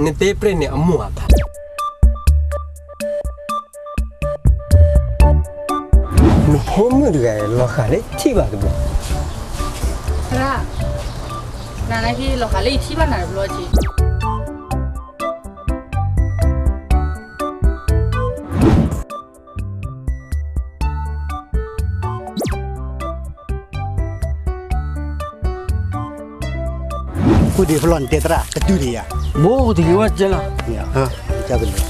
နတဲပြဲၢ်န့ၣ်အမိၢ်အဖါ. နဖိမုၣ်တဂၤ လီၤဃာ်လၢထံၣ်ဘၣ်တဘျီ. သရၣ်, နနာ်က့ လီၤဃာ်လၢယထံၣ်ဘၣ်နၤတဘျီက့. ဃုဒံးဖျီၣ်နတဲသရၣ် တတုၤဒံးယၤ. ဘိတလံၤဝဲကဲလီၤ.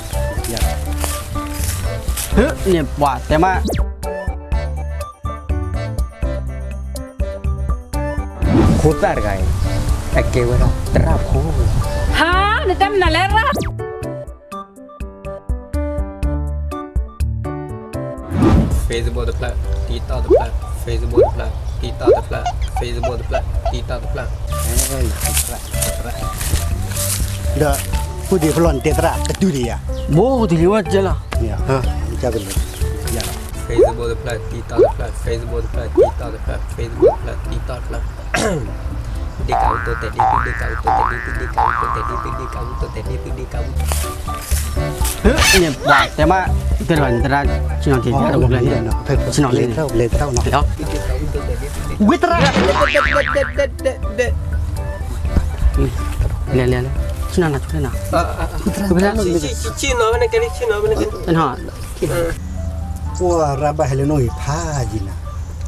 န့ၣ်ပှၤတဲမး ဖိသၣ်တဂၤအံၤ အကဲဝဲဒၣ်သရၣ်ဖိ. ဟါ, နတဲမနုၤလဲၣ်ရၣ်. Facebook တဖျၢၣ်, TikTok တဖျၢၣ်, Facebook တဖျၢၣ်, TikTok တဖျၢၣ်, Facebook တဖျၢၣ်, TikTok တဖျၢၣ်. ဒီး ဃုဒံးဖျီၣ်နတဲသရၣ် တတုၤဒံးယၤ. ဘိတလံၤဝဲကဲလီၤ. Facebook တဖျၢၣ်, TikTok တဖျၢၣ်, Facebook တဖျၢၣ်, TikTok တဖျၢၣ်, Facebook တဖျၢၣ်, TikTok တဖျၢၣ်. ဒ့ကးအူတိတဲာ်ဒ့သုဒ့ကးအူတိတဲာ်ဒ့သုဒ့ကးအူတိတဲာ်ဒ့သုဒ့ကးအူတိတဲာ်ဒ့သုဒ့ကးအူ. န့ၣ်ပှၤတဲမး တဲလီၤနသရၣ် ဆ့ၣ်နီၤက့ၤ ဆ့ၣ်နီၤလံန့ၣ်, ဝ့သရၣ်, လဲၤလဲၤလဲၤ ဆ့ၣ်နီၤနၤဆ့ၣ်နီၤ, ဆ့ၣ်နီၤဝဲန့ၣ်ကဲ ဆ့ၣ်နီၤဝဲန့ၣ်ကဲ. ပှၤရၣ်ဘၣ်ဟဲလၢနအိၣ်ဖးယံၤနၤ,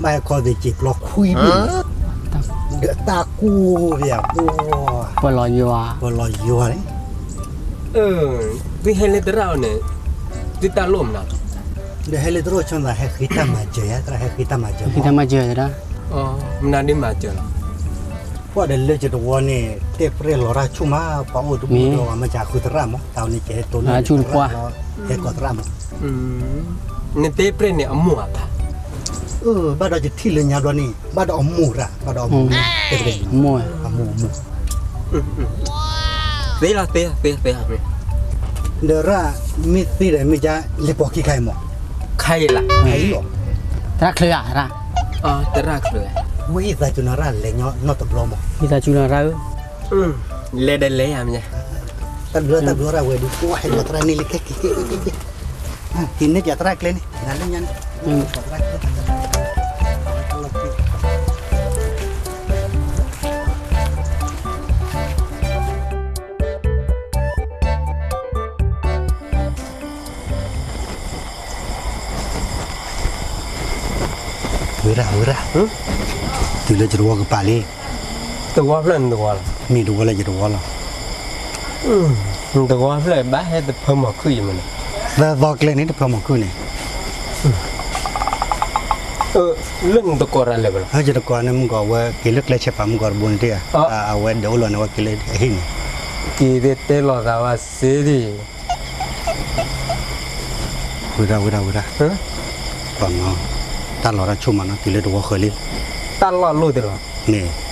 ဘၣ်ဟဲခီသ့ၣ်စ့ၢ်ကျီခွံဘ့ၣ်, ဒီးတၢ်ကူၣ်ဘၣ်ပှၤ, ပှၤလီၤယွၤ, ပှၤလီၤယွၤန့ၣ်, သုဟဲလၢသရၣ်အအိၣ်န့ၣ်, သုတၢ်လိၣ်မနုၤလီၤ. ဒီးဟဲလၢသရၣ်ဆိသး ဟဲဃ့တၢ်မၤစၢၤယၤ, သရၣ်ဟဲဃ့တၢ်မၤစၢၤ, ဟဲဃ့တၢ်မၤစၢၤသရၣ်, မနုၤဒ်မၤစၢၤလီၤ. ပှၤဒီးလၢယတဝီန့ၣ် တဲပြဲၢ်လီၤတၢ်ဆူၣ်မး, ပှၤအိၣ်တမူဒီး မၤစၢၤဃုသရၣ်မး, တၢ်ဝဲန့ၣ်ကဲတိၢ်န့ၣ် ဟဲကိးသရၣ်မး. နတဲပြဲၢ်န့ၣ်အမိၢ်အဖါ. ဘၣ်ဒီးယထံၣ်လၢညါဘျီန့ၣ် ဘၣ်ဒီးအမိၢ်ရၣ်, ဘၣ်ဒီးအမိၢ်, အမိၢ်, အမိၢ်, အမိၢ်. သ့လီၤ, သ့, သ့, သ့. ဒီးရၣ်, မ့ၢ်သ့ဒီးမ့ၢ်ကါ လဲၤပိာ်ခံခါအံၤမး, ခါအံၤလီၤ, သရၣ်ချၢဧါ, သရၣ်ချၢ, ဝဲအံၤသးစူၤနၤရၣ်လဲၤညီနီတဘျီမး, အံၤသးစူၤနၤရၣ်ဧၢ, လဲၤဒီးလဲၤယၤမ့ၢ်, တၢ်ဘျုးတၢ်ဘျုးရၣ်ဝဲဒုး ပှၤဟဲလီၤသရၣ်န့ၣ်လၢခဲက့ၤ, က့ၤန့ၢ်ပၠးသရၣ်ကျဲန့ၣ်, နၤလၢညါန့ၣ်, ဝဲဒၣ်, ဝဲဒၣ်, တုၤလၢယတဝီကပၤလံ, တဝီဖျၢၣ်နတဝီလီၤ, မ့ၢ်တဝီလၢယတဝီလီၤ, နတဝီဖျၢၣ်ဘၣ်ဟဲတဖၢမီၤခုၣ်အံၤမးန့ၣ်, သၢသီကျဲန့ၣ် တဖၢမီၤခုၣ်န့ၣ်, လၢနတကိးတၢ်လဲၤဘၣ်လီၤ, ယတကိးန့ၣ်မုၢ်ကီးဝဲက့ၤလၢကျဲဆဲးပာ်မုၢ်ကီးတဘိန့ၣ်တ့ၢ်ဧါ, အဝဲဒၣ်အိၣ်လီၤန့ၣ် အဝဲက့ၤလၢအဟံၣ်န့ၣ်, က့ၤသ့တဲလီၤသးဝဲစ့ဒံး ဝဲဒၣ်, ဝဲဒၣ်, ဝဲဒၣ်, တၢ်လီၢ်တၢ်ဆိၣ်မးနီၤ တုၤလၢတဝီဃၢၤလံ, တၢ်လီၢ်လိၣ်တလီၢ်, မ့ၢ်,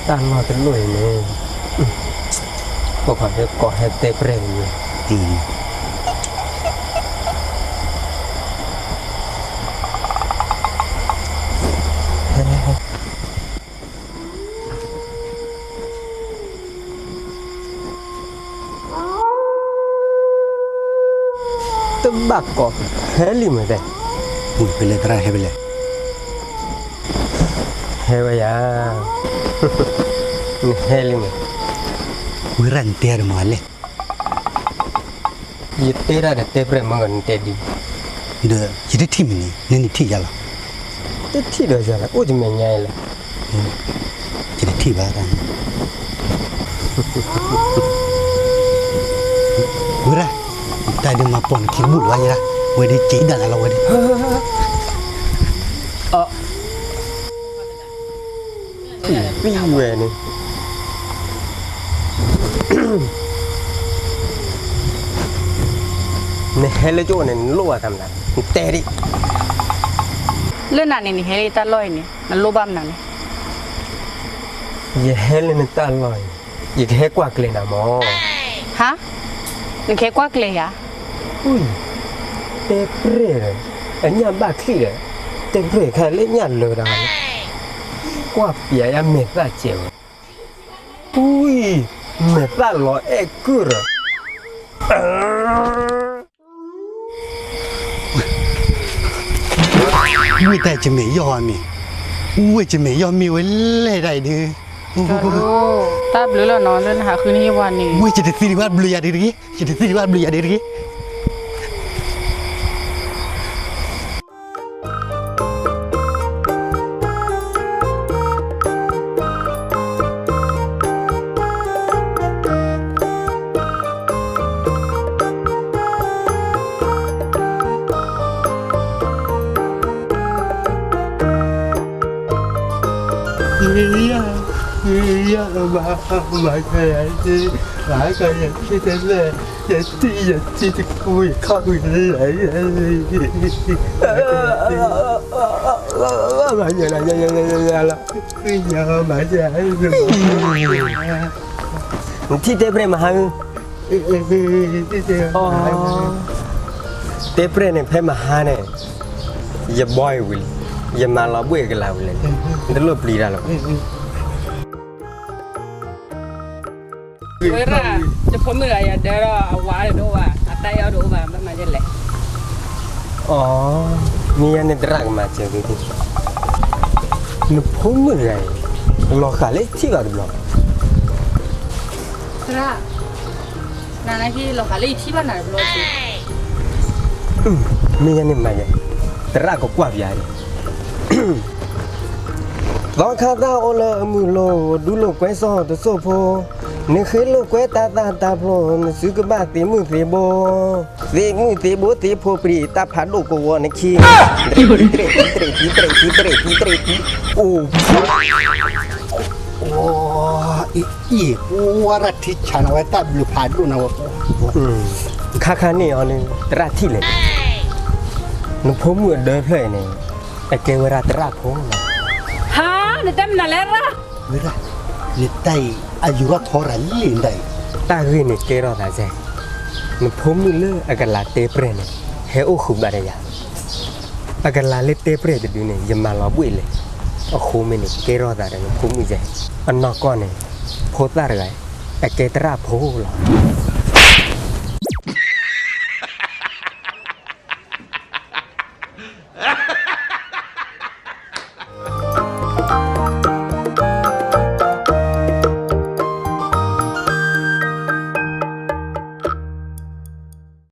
တၢ်လီၢ်တလိၣ်အံၤန့ၣ်, ဖိခွါလၢကိးဟဲတဲပြဲၢ်န့ၣ်, တဘၣ်ကိး, ဟဲလံမ့ၢ်တဲ, ဝံၤဖဲလဲၣ်သရၣ်ဟဲဖဲလဲၣ်, ဟဲဝဲယၤ, နဟဲလံမ့ၢ်, ဝံၤရၣ်နတဲတမၤလဲၣ် ယတဲတၢ်ဒီးတဲပြဲၢ်မ့ၢ်ဂ့ၤနတဲဒ်, ဒီးယတထံၣ်မနုၤန့ၣ် နထံၣ်ယၤလီၤ, တထံၣ်ဒီးယၤလီၤ အိၣ်ယမဲာ်ညါအံၤလီၤ, ယတထံၣ်ဘၣ်တၢ်န့ၣ်, ဝဲဒၣ်, တၢ်ဒုးမၤပိာ်နခံတဘူၣ်လၢၤဘၣ်ယဲဒၣ်, ဝဲဒၣ်က့ၤဒၣ်လၢလီၤဝဲဒၣ် ဝဲန့ၣ်, နဟဲလၢကၠိန့ၣ် နလိၣ်ဘၣ်တၢ်မနုၤ, နတဲဒံး, လၢနၤန့ၣ် နဟဲလၢယတၢ်လီၢ်အံၤန့ၣ် နလိၣ်ဘၣ်မနုၤန့ၣ်, ယဟဲလၢနတၢ်လီၢ်အံၤ, ယကဟဲကွၢ်ကျဲၤနၤမး, ဟါ, နကဟဲကွၢ်ကျဲၤယၤ, တဲပြဲၢ်ဒီး, အညၣ်ဘၣ်ချံၣ်ဒီး, တဲပြဲၢ်ခါလၢညၣ်လၢတၢ်, ကွၢ်ပျးယမဲာ်သၣ်စဲးဝဲ, ဝံၤ, မဲာ်သၣ်လီၤအဲၣ်ကုၢ်ဒီး, ဝ့ၢ်တၢ်ယမဲာ်ယီၢ်မ့ၢ်, ဝ့ၢ်ယမဲာ်ယီၢ်မ့ၢ်ဝဲလဲၣ်ဒၣ်အံၤဒုး, တၢ်ဘျုးလီၤနီၤ လၢနဟးဃုန့ၢ်ယဝၤန့ၣ်, ဝ့ၢ်ယတသံတဘၣ်ဘျုးယၤဒုးတဂ့ၤ, ယတသံတဘၣ်ဘျုးယၤဒုးတဂ့ၤ. နထံၣ်တဲပြဲၢ်မဟါဧၢ, တဲပြဲၢ်န့ၣ် ဖဲမဟါန့ၣ်, ယဘီအံၤဝံၤလံ, ယမၤလီၤဘှ့ၣ်အကလၤဝံၤလံ, နတလိၣ်ပျံၤတၢ်လၢၤဘၣ်. ဝဲဒၣ်, ယဖိမုၣ်ဂၤယဒၢဒီးအဝၤတအိၣ်ဘၣ်, အတၢ်အဲၣ်အီၤတအိၣ်ဘၣ်, ဘၣ်မၤဒ်လဲၣ်. အိ, မ့ၢ်ယၤန့ၣ်သရၣ်ကမၤစၢၤသု, နဖိမုၣ်တဂၤအံၤ, လီၤဃာ်လၢထံၣ်ဘၣ်တဘျီ, သရၣ်, နၤနဟ့ၣ်လီၤဃာ်လၢယထံၣ်ဘၣ်နၤတဘျီ, မ့ၢ်ယၤန့ၣ်မၤယၤ, သရၣ်ကကွၢ်ပျးန့ၣ် သီခါသၣ်အိၣ်လၢအမုာ်လိၤ, ဒူလိာ်ကွဲစီၣ်တစိၢ်ဖိ, နဃ့လိာ်ကွဲတၢ်သၣ်တၢ်ဖျိ, နစုကဘၣ်သ့မုၢ်သ့ဘိ, သ့မုၢ်သ့ဘိသ့ဖိပြံၤ, တၢ်ဖးဒိၣ်ကဝီၤနခံ, တြဲးတံတြဲးတံတြဲးတံတြဲးတံတြဲးတံ, အိ, အံၤ, ဝဲဒၣ်ထံဆးနၤဝဲတၢ်ဘျုးဖးဒိၣ်နၤဝဲ, ခါခါန့ၣ်အီၤန့ၣ် သရၣ်ထံၣ်လဲၣ်, နဖိမုၣ်အဒၢဖျၢၣ်အံၤန့ၣ်, အကဲဝဲဒၣ်သရၣ်ဖိလီၤ. ဟါ, နတဲမနုၤလဲၣ်ရၣ်, ဝဲဒၣ်, နတၢ်အံၤ အယိၤထီရၤလံနတၢ်အံၤ, တၢ်ဂ့ၢ်န့ၣ်ကဲထီၣ်သးစဲ, နဖိမုၣ်လၢအကလၤတဲပြဲၢ်န့ၣ်, ဟဲအိၣ်ဃုာ်ဘၣ်ဒီးယၤ, အကလၤလၢတဲပြဲၢ်တဒုန့ၣ် ယမၤလီၤဘှ့ၣ်လဲၣ်, အဃိမ့ၢ်န့ၣ် ကဲထီၣ်သးဒီးနဖိမုၣ်စဲ, အနီၢ်ကီၢ်န့ၣ်, ဖိသၣ်တဂၤအံၤ, အကဲသရၣ်ဖိလီၤ.